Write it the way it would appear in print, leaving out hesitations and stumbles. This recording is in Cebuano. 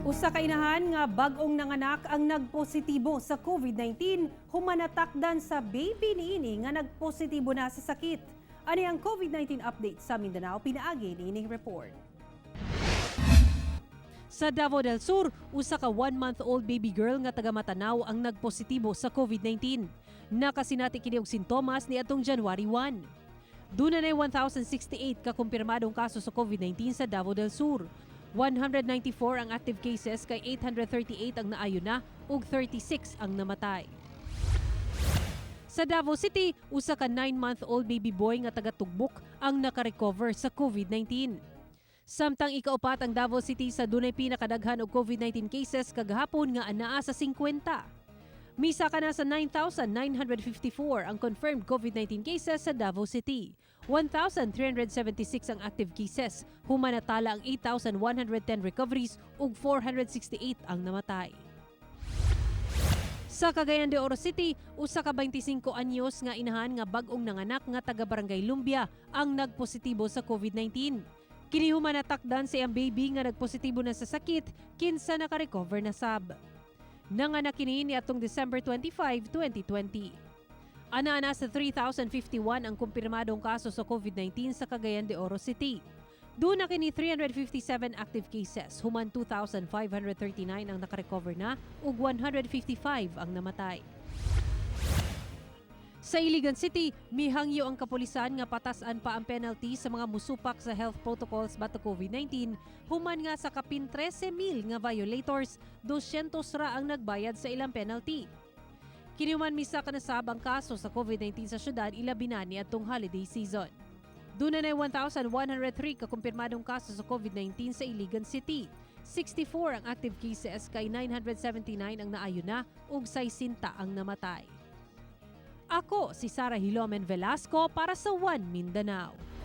Usa ka inahan nga bag-ong nanganak ang nagpositibo sa COVID-19 human natakdan sa baby niini nga nagpositibo na sa sakit. Ani ang COVID-19 update sa Mindanao pinaagi niining report. Sa Davao del Sur, usa ka 1-month-old baby girl nga taga Matanao ang nagpositibo sa COVID-19. Nakasinati kini og sintomas niadtong January 1. Duna na 1,068 ka kumpirmadong kaso sa COVID-19 sa Davao del Sur. 194 ang active cases kay 838 ang naayo na ug 36 ang namatay. Sa Davao City, usa ka 9-month-old baby boy nga taga Tugbok ang nakarecover sa COVID-19. Samtang ikaupat ang Davao City sa dunay pinakadaghan og COVID-19 cases kagahapon nga anaa sa 50. Misaka na sa 9,954 ang confirmed COVID-19 cases sa Davao City. 1,376 ang active cases, human natala ang 8,110 recoveries ug 468 ang namatay. Sa Cagayan de Oro City, usa ka 25 anyos nga inahan nga bag-ong nanganak nga taga Barangay Lumbia ang nagpositibo sa COVID-19. Kini human natakdan sa iyang baby nga nagpositibo na sa sakit kinsa naka-recover na sab. Nanganak kini niadtong December 25, 2020. Ana-ana sa 3,051 ang kumpirmadong kaso sa COVID-19 sa Cagayan de Oro City. Duna kini 357 active cases, human 2,539 ang nakarecover na ug 155 ang namatay. Sa Iligan City, mihangyo ang kapulisan nga patas-an pa ang penalty sa mga musupak sa health protocols batok COVID-19 human nga sa kapin 13,000 nga violators, 200 ra ang nagbayad sa ilang penalty. Kini human misaka na sab ang kaso sa COVID-19 sa syudad, ilabi na niadtong holiday season. Duna na 1,103 kakumpirmadong kaso sa COVID-19 sa Iligan City. 64 ang active cases kay 979 ang naayo na ug 60 ang namatay. Ako si Sara Hilomen Velasco para sa One Mindanao.